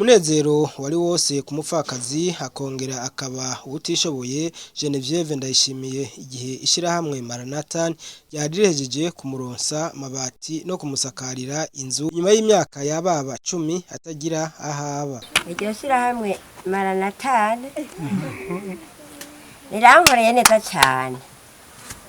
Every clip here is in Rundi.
Umunezero wari wose ku mupfakazi akongera akaba uwutishoboye Genevieve Ndayishimiye igihe ishirahamwe Maranatha ryari rihejeje kumuronsa amabati no kumusakarira inzu nyuma y'imyaka yababa 10 atagira ahaba. Iryo shirahamwe Maranatane rirankoreye neza cyane,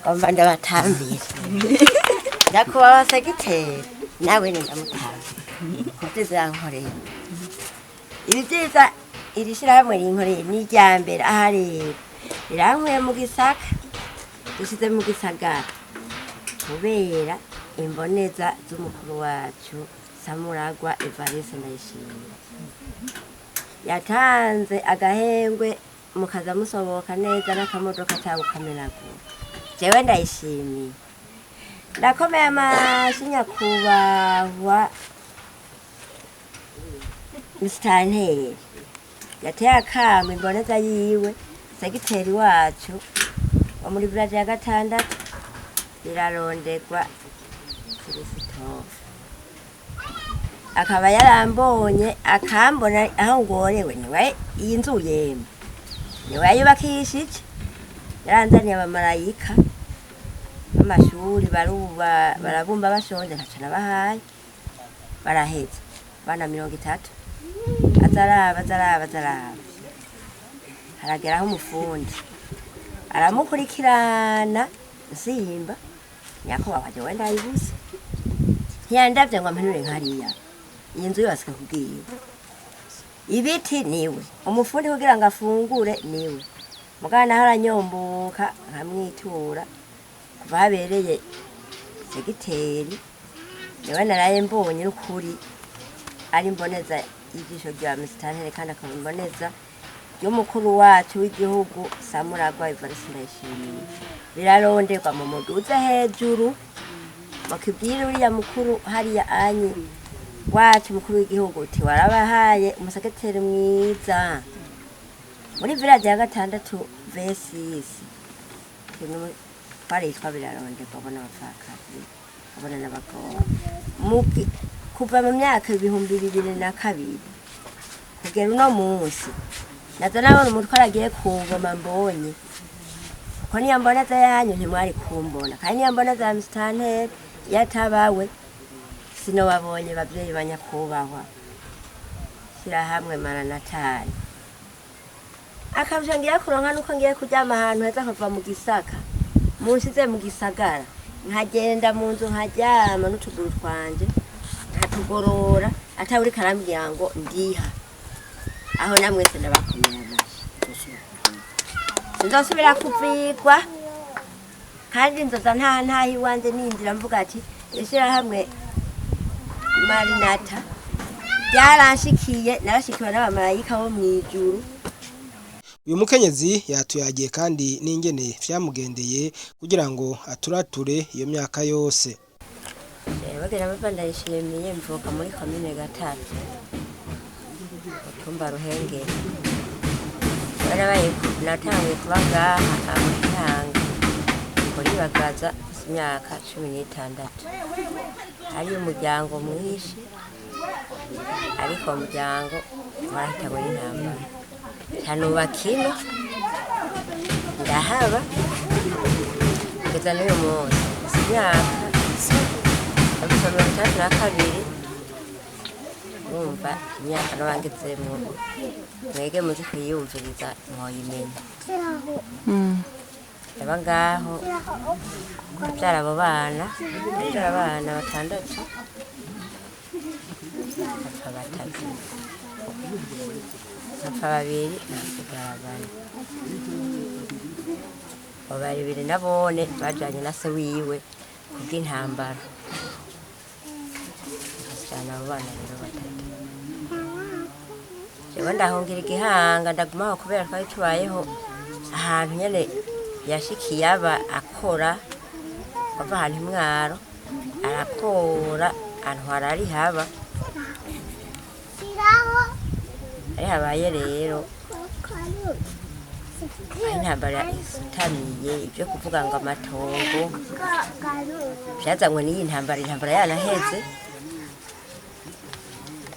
ngomba ndabatambira nyakubahwa segiteri, nawe ni ndamutambira kubyiza yankoreye. Ibi byiza iri shirahamwe rinkoreye ni irya mbere. Aha rero rirankuye mu gisaka rishyize mu gisagara kubera imboneza z'umukuru wacu Samuragwa Evariste Ndayishimiye yatanze agahengwe, mukaza musoboka neza n'akamodoka cyangwa ukamenagura. Jewe ndayishimiye, ndakomeye amashi nyakubahwa musitanteri yateye akamo imboneza yiwe segiteri wacu wo muri village ya gatandatu birarondegwa Kirisitofu, akaba yarambonye akambona aho ngorewe. Niwe iyi nzu yemwe niwe yayubakishije, yaranzaniye abamarayika b'amashuri baruba barabumba bashonje, ntaco nabahaye, baraheza bana 30. Azaraba azaraba azaraba, harageraho umufundi aramukurikirana nsimba nyakubahwa jewe ndayibuze, ntiyandavye ngo ampenure nkariya iyi nzu yose kubwiwe ibiti niwe umufundi kugira ngo afungure niwe mugana, naho aranyomboka nkamwitura. Kuva habereye segiteri niwe naraye mbonye n'ukuri ari imboneza y'ijisho rya musitanteri kandi akaba imboneza y'umukuru wacu w'igihugu Samuragwa Evariste Ndayishimiye. Biraronderwa mu muduze hejuru bakibwira uriya mukuru hariya anyi wacu mukuru w'igihugu uti warabahaye umusekreteri mwiza muri village ya gatandatu V6 twaritwa biraronderwa abona abapfakazi abona n'abagore. Kuva mu myaka 2002 kugera uno munsi naza nabona umutware agiye kungoma mbonye kuko niyo mboneza yanyu ntimwari kumbona, kandi niyo mboneza ya musitanteri yatabawe sinobabonye. Bavyeyi banyakubahwa shirahamwe Maranatani, akarusho ngiye kuronka nuko ngiye kuryama ahantu heza kuva mu gisaka munsize mu gisagara, nkagenda mu nzu nkaryama n'utuguru twanje nkatugorora atawuriko arambwira ngo ndiha. Aho namwese ndabakomera amashi, sinzosubira kuvigwa kandi nzoza nta ntaha iwanje ninjira mvuga ati ishirahamwe Marinata ryaranshikiye, narashikiwe n'abamarayika bo mw'ijuru. Uyu mukenyezi yatuyagiye kandi n'ingene vyamugendeye kugira ngo aturature iyo myaka yose. Bagera bava Ndayishimiye, mvuka muri komine Gatare, mutumba Ruhengeri. Barabaye natanguye kuba ngaha mu Gihanga kuri Bagaza imyaka 16. Hari umuryango mwinshi ariko uwo muryango warahitanywe n'intambara, ncanubaka ino ndahaba kugeza n'uyu munsi imyaka 62. Wumva imyaka nabangizemwo mwege muzi kuyiyumviriza mwoyimenya. Ndaba ngaho ndavyara abo bana, ndavyara abana batandatu, hapfa batatu, hapfa babiri, hasigara bane. Abo babiri nabone bajanye na se wiwe kubw'intambara, hasigarana abo bana rero batatu. Jewe ndahungira igihanga ndagumaho kubera twari tubayeho ahantu nyene yashikiye aba akora ava ahantu imwaro arakora antwara ari haba ari habaye rero aho intambara isutamiye. Ibyo kuvuga ngo amatongo byazanywe n'iyi ntambara, intambara yanaheze.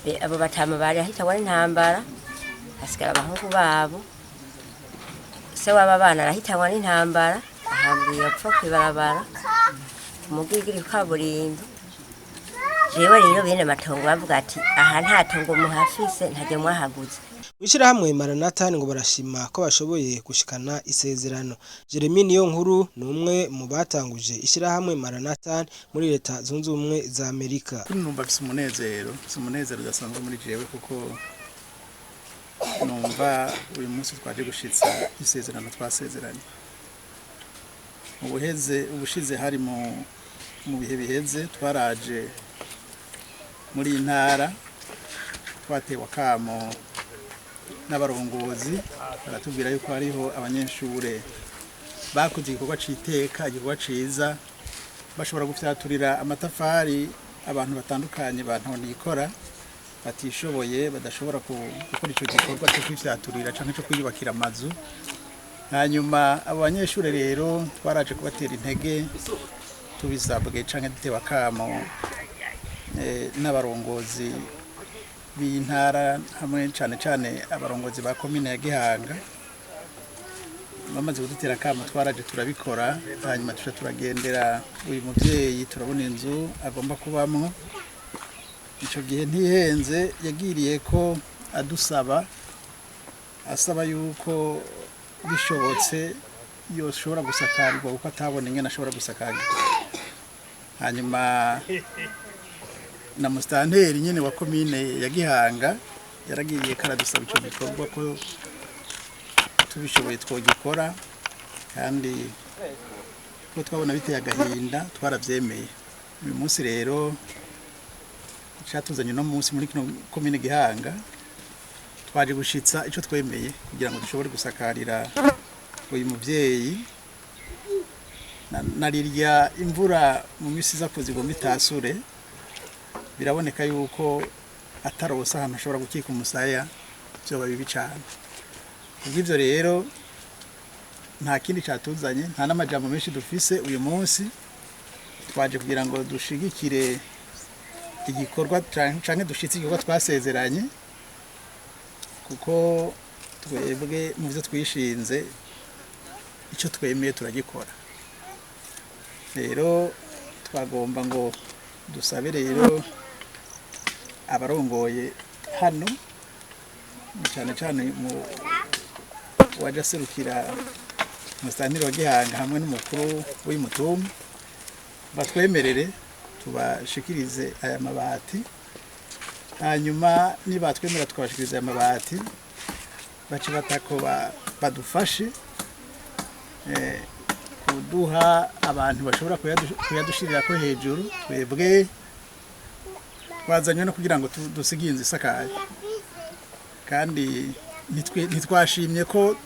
Abo batama bari ahitanywe n'intambara, hasigara abahungu babo. Se w'aba bana arahitanywa n'intambara, ahambiriye apfa kw'ibarabara umugwigiri kaburimbo. Jewe rero bene amatongo bavuga ati aha nta tongo muhafise, ntaryo mwahaguze. Mw'ishirahamwe Maranatha ngo barashima ko bashoboye gushikana isezerano. Jeremy Niyonkuru ni umwe mu batanguje ishirahamwe Maranatha muri Leta Zunze Ubumwe za Amerika. Kuri numva mfise umunezero, mfise umunezero udasanzwe muri jewe, kuko numva uyu munsi twaje gushitsa isezerano twasezeranye ubuheze ubushize. Hari mu bihe biheze twaraje muri iyi ntara, twatewe akamo n'abarongozi, baratubwira yuko hariho abanyeshure bakoze igikorwa c'iteka, igikorwa ciza, bashobora gufyaturira amatafari abantu batandukanye bantonikora batishoboye, badashobora gukora ico gikorwa cyo kwifyaturira canke cyo kwiyubakira amazu. Hanyuma abo banyeshure rero twaraje kubatera intege tubisabwe canke dutewe akamo n'abarongozi b'intara, hamwe cane cane abarongozi ba komine ya Gihanga. Bamaze kudutera akamo twaraje turabikora. Hanyuma tuca turagendera uyu muvyeyi, turabona inzu agomba kubamwo. Ico gihe ntihenze, yagiriye ko adusaba, asaba yuko bishobotse yoshobora gusakarirwa, kuko atabona ingene ashobora gusakarirwa. Hanyuma na musitanteri nyene wa komine ya Gihanga yaragiriye ko aradusaba ico gikorwa, ko tubishoboye twogikora, kandi ko twabona biteye agahinda twaravyemeye. Uyu munsi rero icatuzanye uno munsi muri kino komine Gihanga, twaje gushitsa ico twemeye kugira ngo dushobore gusakarira uyu muvyeyi. Narirya imvura mu misi iza kuza igomba itasure, biraboneka yuko atarose ahantu ashobora gukika umusaya vyoba bibi cane. Kubw'ivyo rero nta kindi catuzanye, nta n'amajambo menshi dufise. Uyu munsi twaje kugira ngo dushigikire igikorwa canke dushitse igikorwa twasezeranye, kuko twebwe mu byo twishinze icyo twemeye turagikora. Rero twagomba ngo dusabe rero abarongoye hano, cyane cyane mu waje aserukira umusitanteri wa Gihanga hamwe n'umukuru w'uyu mutumba, batwemerere tubashikirize aya mabati. Hanyuma nibatwemera tukabashikiriza aya mabati, bace batako badufashe kuduha abantu bashobora kuyadushirirako hejuru. Twebwe twazanywe no kugira ngo dusige iyi nzu isakaye, kandi ntitwashimye ko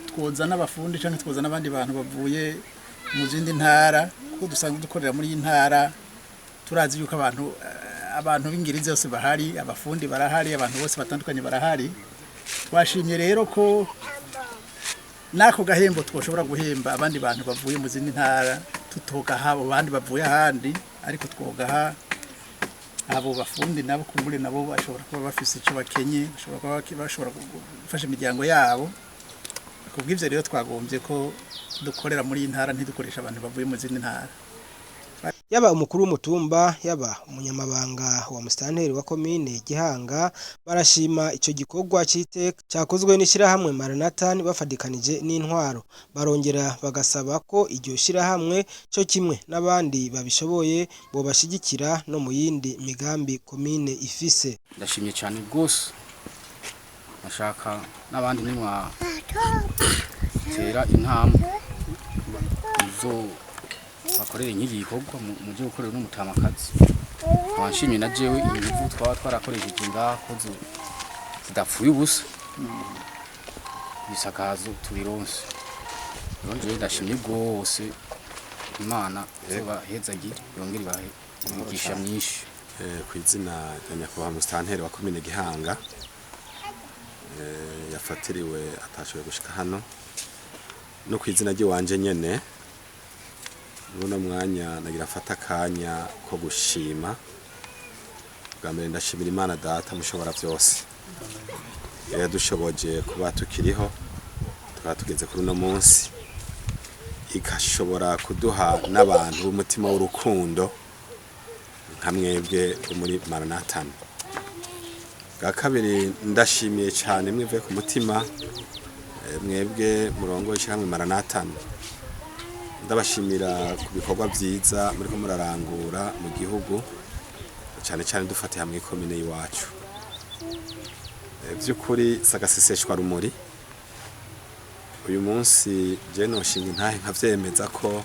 twozana abafundi cyangwa twozana abandi bantu bavuye mu zindi ntara, kuko dusanzwe dukorera muri iyi ntara. Turazi yuko abantu b'ingeri zose bahari, abafundi barahari, abantu bose batandukanye barahari. Twashimye rero ko n'ako gahembo twoshobora guhemba abandi bantu bavuye mu zindi ntara tutogaha abo bandi bavuye ahandi, ariko twogaha abo bafundi nabo, kumbure nabo bashobora kuba bafise icyo bakenye, bashobora kuba bashobora gufasha imiryango yabo. Kubw'ivyo rero twagombye ko dukorera muri iyi ntara, ntidukoresha abantu bavuye mu zindi ntara. Yaba umukuru w'umutumba, yaba umunyamabanga wa musitanteri wa komine Gihanga barashima ico gikorwa c'iteka cakozwe n'ishirahamwe Maranatha bafadikanije n'intwaro. Barongera bagasaba ko iryo shirahamwe co kimwe n'abandi babishoboye bobashigikira no mu yindi migambi komine ifise. Ndashimye cyane rwose. Nashaka n'abandi nimwa tera intambwe izo bakorere nk'iki gikorwa mu byo gukorera n'umutamakazi. Nkaba nshimye na jewe inguvu twaba twarakoresheje ngaha ko zidapfuye ubusa, ibisakazo tubironse. Rero jewe ndashimye rwose, Imana izobahezagire yongere ibahe imigisha myinshi. Ku izina rya nyakubahwa musitanteri wa komine Gihanga yafatiriwe atashoboye gushika hano, no ku izina ry'iwanje nyene, muri uno mwanya nagira mfata akanya ko gushima. Bwa mbere ndashimira Imana Data mushobora byose yadushoboje kuba tukiriho, tukaba tugeze kuri uno munsi, ikashobora kuduha n'abantu b'umutima w'urukundo nka mwebwe bo muri Maranatani. Bwa kabiri ndashimiye cyane mwivuye ku mutima, mwebwe murongo ishyirahamwe Maranatani. Ndabashimira ku bikorwa byiza muriko murarangura mu gihugu, cyane cyane dufatiye hamwe ikomine y'iwacu. By'ukuri sagaseseshwa rumuri, uyu munsi je noshinga intahe nkavyemeza ko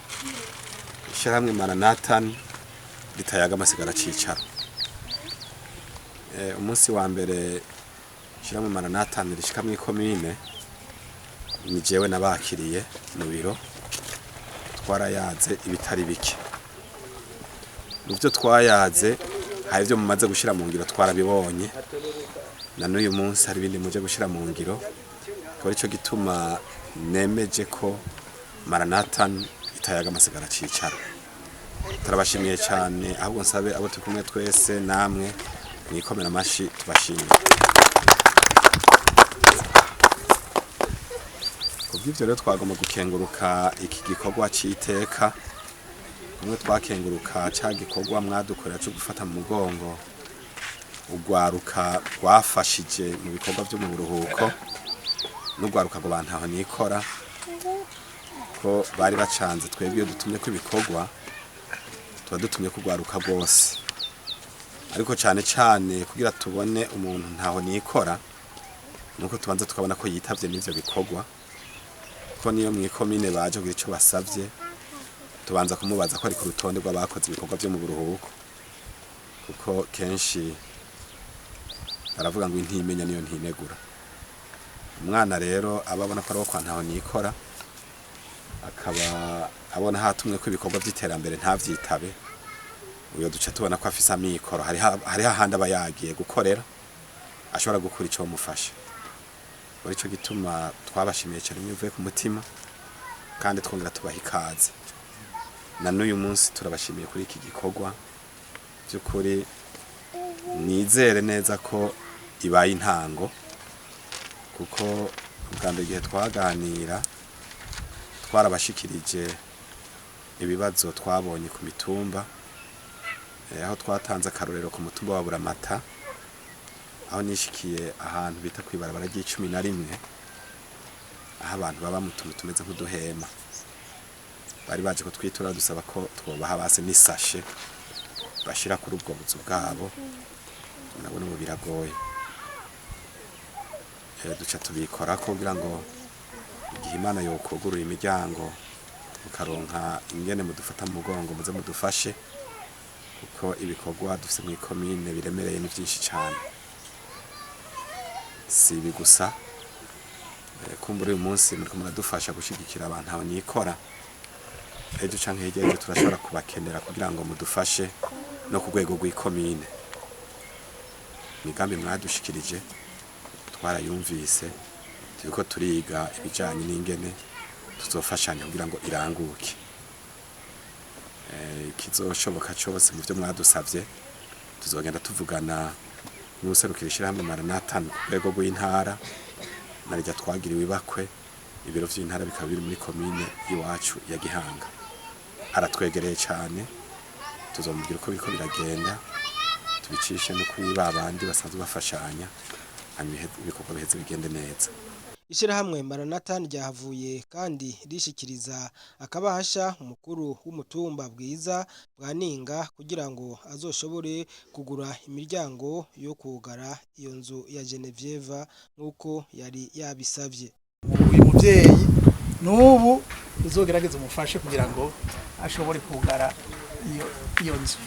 ishyirahamwe Maranatani ritayaga amasigara cicaro. Umunsi wa mbere ishyirahamwe Maranatani rishika mw'ikomine, ni jewe nabakiriye mu biro, twarayaze ibitari bike. Mu byo twayaze hari ibyo mumaze gushyira mu ngiro, twarabibonye, na n'uyu munsi hari ibindi muje gushyira mu ngiro. Akaba aricyo gituma nemeje ko Maranatani itayaga amasigara cicaro. Turabashimiye cyane, ahubwo nsabe abo turi kumwe twese namwe mwikomera amashi tubashimiye. Kubw'ivyo rero twagomba gukenguruka iki gikorwa c'iteka, kumwe twakenguruka ca gikorwa mwadukorera co gufata mu mugongo urwaruka rwafashije mu bikorwa vyo mu buruhuko, n'urwaruka ngo bantaho nikora ko bari bacanze. Twebwe iyo dutumye ko ibikorwa tuba dutumye ko urwaruka rwose, ariko cane cane kugira tubone umuntu ntaho nikora nuko tubanza tukabona ko yitavye n'ivyo bikorwa, ko niyo mw'ikomine baje kugira ico basavye tubanza kumubaza ko ari ku rutonde rw'abakoze ibikorwa vyo mu buruhuko, kuko kenshi baravuga ngo intimenya niyo ntinegura. Umwana rero aba abona ko ari uwo kwa ntaho nikora, akaba abona hatumwe ko ibikorwa vy'iterambere ntavyitabe, uyo duca tubona ko afise amikoro, hariho ahandi aba yagiye gukorera ashobora gukura ico mufasha. Muri ico gituma twabashimiye cyane mwivuye ku mutima, kandi twongera tubaha ikaze. Na n'uyu munsi turabashimiye kuri iki gikorwa. By'ukuri nizere neza ko ibaye intango, kuko ubwa mbere igihe twaganira twarabashikirije ibibazo twabonye ku mitumba, aho twatanze akarorero ku mutumba wa Buramata, aho nishikiye ahantu bita kw'ibarabara ry'icumi na rimwe, aho abantu baba mu tuntu tumeze nk'uduhema. Bari baje kutwitura dusaba ko twobaha base n'isashe bashira kuri ubwo buzu bwabo. Nabona ubu biragoye. Duca tubikora kugira ngo igihe Imana yokugurura imiryango mukaronka ingene mudufata mu mugongo, muze mudufashe, kuko ibikorwa dufise mw'ikomine biremereye ni vyinshi cane. Si ibi gusa, kumbura uyu munsi muriko muradufasha gushigikira abantu aho nikora, ejo canke hirya y'ejo turashobora kubakenera kugira ngo mudufashe no ku rwego rw'ikomine. Imigambi mwadushikirije twarayumvise, turiko turiga ibijanye n'ingene tuzofashanya kugira ngo iranguke. Ikizoshoboka cose mu vyo mwadusavye tuzogenda tuvugana n'uwuserukira ishirahamwe Maranatha ku rwego rw'intara, narirya twagiriwe ibakwe, ibiro vy'intara bikaba biri muri komine iwacu ya Gihanga. Aratwegereye cane, tuzomubwira uko biriko biragenda, tubicishe no kuri ba bandi basanzwe bafashanya, hanyuma ibikorwa biheze bigende neza. Ishirahamwe Maranatha ryahavuye kandi rishikiriza akabahasha umukuru w'umutumba Bwiza bwa Ninga kugira ngo azoshobore kugura imiryango yo kugara iyo nzu ya Genevieve nk'uko yari yabisavye. Uyu muvyeyi n'ubu uzogerageza umufashe kugira ngo ashobore kugara iyo nzu.